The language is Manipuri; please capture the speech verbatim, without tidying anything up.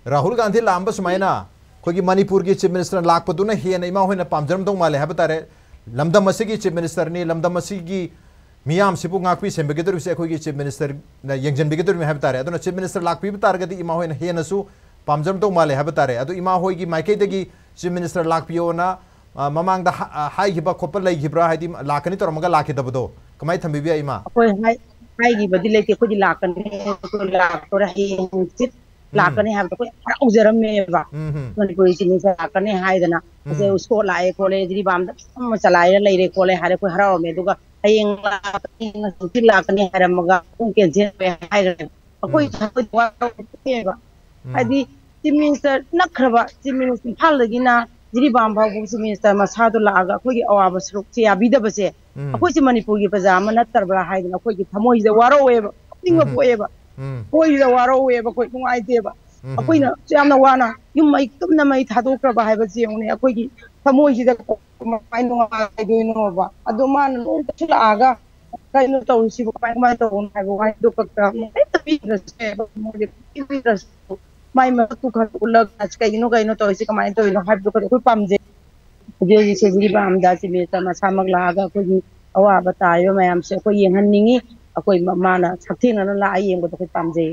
ꯔꯥꯍꯨꯜ ꯒꯥꯟꯙꯤ ꯂꯥꯛꯑꯝꯕ ꯁꯨꯃꯥꯏꯅ ꯑꯩꯈꯣꯏꯒꯤ ꯃꯅꯤꯄꯨꯔꯒꯤ ꯆꯤꯐ ꯃꯤꯅꯤꯁꯇꯔꯅ ꯂꯥꯛꯄꯗꯨꯅ ꯍꯦꯟꯅ ꯏꯃꯥ ꯍꯣꯏꯅ ꯄꯥꯝꯖꯔꯝꯗꯧ ꯃꯥꯜꯂꯦ ꯍꯥꯏꯕ ꯇꯥꯔꯦ꯫ ꯂꯝꯗꯝ ꯑꯁꯤꯒꯤ ꯆꯤꯐ ꯃꯤꯅꯤꯁꯇꯔꯅꯤ, ꯂꯝꯗꯝ ꯑꯁꯤꯒꯤ ꯃꯤꯌꯥꯝꯁꯤꯕꯨ ꯉꯥꯛꯄꯤ ꯁꯦꯟꯕꯤꯒꯗꯧꯔꯤꯕꯁꯦ ꯑꯩꯈꯣꯏꯒꯤ ꯆꯤꯐ ꯃꯤꯅꯤꯁꯇꯔꯅ ꯌꯦꯡꯁꯤꯟꯕꯤꯒꯗꯧꯔꯤꯕꯅꯤ ꯍꯥꯏꯕ ꯇꯥꯔꯦ꯫ ꯑꯗꯨꯅ ꯆꯤꯐ ꯃꯤꯅꯤꯁꯇꯔ ꯂꯥꯛꯄꯤꯕ ꯇꯥꯔꯒꯗꯤ ꯏꯃꯥ ꯍꯣꯏꯅ ꯍꯦꯟꯅꯁꯨ ꯄꯥꯝꯖꯔꯝꯗꯧ ꯃꯥꯜꯂꯦ ꯍꯥꯏꯕ ꯇꯥꯔꯦ꯫ ꯑꯗꯨ ꯏꯃꯥ ꯍꯣꯏꯒꯤ ꯃꯥꯏꯀꯩꯗꯒꯤ ꯆꯤꯐ ꯃꯤꯅꯤꯁꯇꯔ ꯂꯥꯛꯄꯤꯌꯣꯅ, ꯑ, ꯃꯃꯥꯡꯗ ꯍꯥ-, ꯑ, ꯍꯥꯏꯈꯤꯕ ꯈꯣꯠꯄ ꯂꯩꯈꯤꯕ꯭ꯔꯥ? ꯍꯥꯏꯗꯤ ꯂꯥꯛꯀꯅꯤ ꯇꯧꯔꯝꯃꯒ ꯂꯥꯛꯈꯤꯗꯕꯗꯣ ꯀꯃꯥꯏꯅ ꯊꯝꯕꯤꯕ ꯌꯥꯏ, ꯏꯃꯥ? ꯑꯩꯈꯣꯏ ꯍꯥꯏ-, ꯍꯥꯏꯈꯤꯕꯗꯤ ꯂꯩꯇꯦ꯫ ꯑꯩꯈꯣꯏꯗꯤ ꯂꯥꯛꯀꯅꯤ, ꯑꯩꯈꯣꯏ ꯂꯥꯛꯇꯣꯔꯦ, ꯍꯌꯦꯡ ꯍꯪꯆꯤꯠ ꯎꯝ, ꯂꯥꯛꯀꯅꯤ ꯍꯥꯏꯕꯗꯣ ꯑꯩꯈꯣꯏ ꯍꯔꯥꯎꯖꯔꯝꯃꯦꯕ꯫ ꯎꯝ, ꯎꯝ, ꯃꯅꯤꯄꯨꯔꯒꯤ ꯆꯤꯐ ꯃꯤꯅꯤꯁꯇꯔ ꯂꯥꯛꯀꯅꯤ ꯍꯥꯏꯗꯅ, ꯑꯁꯦ ꯎꯝ, ꯎꯁꯀꯣꯠ ꯂꯥꯛꯑꯦ ꯈꯣꯠꯂꯦ, ꯖꯤꯔꯤꯕꯥꯝꯗ ꯐꯖꯅ ꯆꯂꯥꯏꯔ ꯂꯩꯔꯦ ꯈꯣꯠꯂꯦ ꯍꯥꯏꯔꯦ, ꯑꯩꯈꯣꯏ ꯍꯔꯥꯎꯔꯝꯃꯦ꯫ ꯑꯗꯨꯒ ꯍꯌꯦꯡ ꯂꯥꯛꯀꯅꯤ, ꯍꯪꯆꯤꯠ ꯂꯥꯛꯀꯅꯤ ꯍꯥꯏꯔꯝꯃꯒ ꯑꯗꯨꯝ ꯀꯦꯟꯁꯦꯜ ꯇꯧꯋꯦ ꯍꯥꯏꯈ꯭ꯔꯦ꯫ ꯑꯩꯈꯣꯏ ꯎꯝ, ꯏꯁꯥ ꯑꯩꯈꯣꯏ ꯋꯥꯔꯧꯔꯦꯕ꯫ ꯎꯝ, ꯍꯥꯏꯗꯤ ꯆꯤꯐ ꯃꯤꯅꯤꯁꯇꯔ ꯅꯛꯈ꯭ꯔꯕ ꯆꯤꯐ ꯃꯤꯅꯤꯁꯇꯔ, ꯏꯝꯐꯥꯜꯗꯒꯤꯅ ꯖꯤꯔꯤꯕꯥꯝ ꯐꯥꯎꯕ ꯆꯤꯐ ꯃꯤꯅꯤꯁꯇꯔ ꯃꯁꯥꯗꯣ ꯂꯥꯛꯑꯒ ꯑꯩꯈꯣꯏꯒꯤ ꯑꯋꯥꯕ ꯁꯔꯨꯛꯁꯦ ꯌꯥꯕꯤꯗꯕꯁꯦ ꯎꯝ, ꯑꯩꯈꯣꯏꯁꯦ ꯃꯅꯤꯄꯨꯔꯒꯤ ꯄ꯭ꯔꯖꯥ ꯑꯃ ꯅꯠꯇ꯭ꯔꯕ꯭ꯔꯥ ꯍꯥꯏꯗꯅ ꯑꯩꯈꯣꯏꯒꯤ ꯊꯃꯣꯏꯁꯤꯗ ꯋꯥꯔꯧꯋꯦꯕ, ꯀꯞꯅꯤꯡꯕ ꯎꯝ, ꯄꯣꯛꯑꯦꯕ꯫ ꯎꯝ, ꯑꯩꯈꯣꯏꯁꯤꯗ ꯋꯥꯔꯧꯋꯦꯕ, ꯑꯩꯈꯣꯏ ꯅꯨꯡꯉꯥꯏꯇꯦꯕ꯫ ꯎꯝ, ꯎꯝ, ꯑꯩꯈꯣꯏꯅ ꯎꯝ, ꯌꯥꯝꯅ ꯋꯥꯅ ꯌꯨꯝ ꯃꯩ ꯇꯨꯝꯅ ꯃꯩ ꯊꯥꯗꯣꯛꯈ꯭ꯔꯕ ꯍꯥꯏꯕꯁꯦ ꯌꯦꯡꯉꯨꯅꯦ, ꯑꯩꯈꯣꯏꯒꯤ ꯊꯃꯣꯏꯁꯤꯗ ꯀꯃꯥꯏꯅ ꯅꯨꯡꯉꯥꯏꯗꯣꯏꯅꯣꯕ? ꯑꯗꯣ ꯃꯥꯅ ꯅꯣꯡꯃꯇꯁꯨ ꯂꯥꯛꯑꯒ ꯀꯩꯅꯣ ꯇꯧꯔꯤꯁꯤꯕꯨ ꯀꯃꯥꯏ, ꯀꯃꯥꯏꯅ ꯇꯧꯕꯅꯣ ꯍꯥꯏꯕ ꯋꯥꯍꯩꯗꯣ ꯈꯛꯇ ꯃꯣꯏ ꯀꯩꯝꯇ ꯄꯤꯗ꯭ꯔꯁꯨ ꯌꯥꯏꯕ, ꯃꯣꯏꯗꯤ ꯄꯤꯕꯤꯗ꯭ꯔꯁꯨ ꯃꯥꯏ ꯃꯁꯛꯇꯨ ꯈꯔ ꯎꯠꯂꯒ ꯀꯩꯒꯤꯅꯣ, ꯀꯩꯅꯣ ꯇꯧꯔꯤꯁꯤ ꯀꯃꯥꯏꯅ ꯇꯧꯔꯤꯅꯣ ꯍꯥꯏꯕꯗꯨ ꯈꯛꯇ ꯑꯩꯈꯣꯏ ꯄꯥꯝꯖꯩ꯫ ꯍꯧꯖꯤꯛ ꯍꯧꯖꯤꯛꯁꯦ ꯖꯤꯔꯤꯕꯥꯝꯗ ꯆꯤꯐ ꯃꯤꯅꯤꯁꯇꯔ ꯃꯁꯥꯃꯛ ꯂꯥꯛꯑꯒ ꯑꯩꯈꯣꯏꯒꯤ ꯑꯋꯥꯕ ꯇꯥꯔꯤꯕ ꯃꯌꯥꯝꯁꯦ ꯑꯩꯈꯣꯏ ꯌꯦꯡꯍꯟꯅꯤꯡꯉꯤ꯫ ꯑꯩꯈꯣꯏ ꯃ-, ꯃꯥꯅ ꯍꯛꯊꯦꯡꯅꯅ ꯂꯥꯛꯑ ꯌꯦꯡꯕꯗꯣ ꯑꯩꯈꯣꯏ ꯄꯥꯝꯖꯩ꯫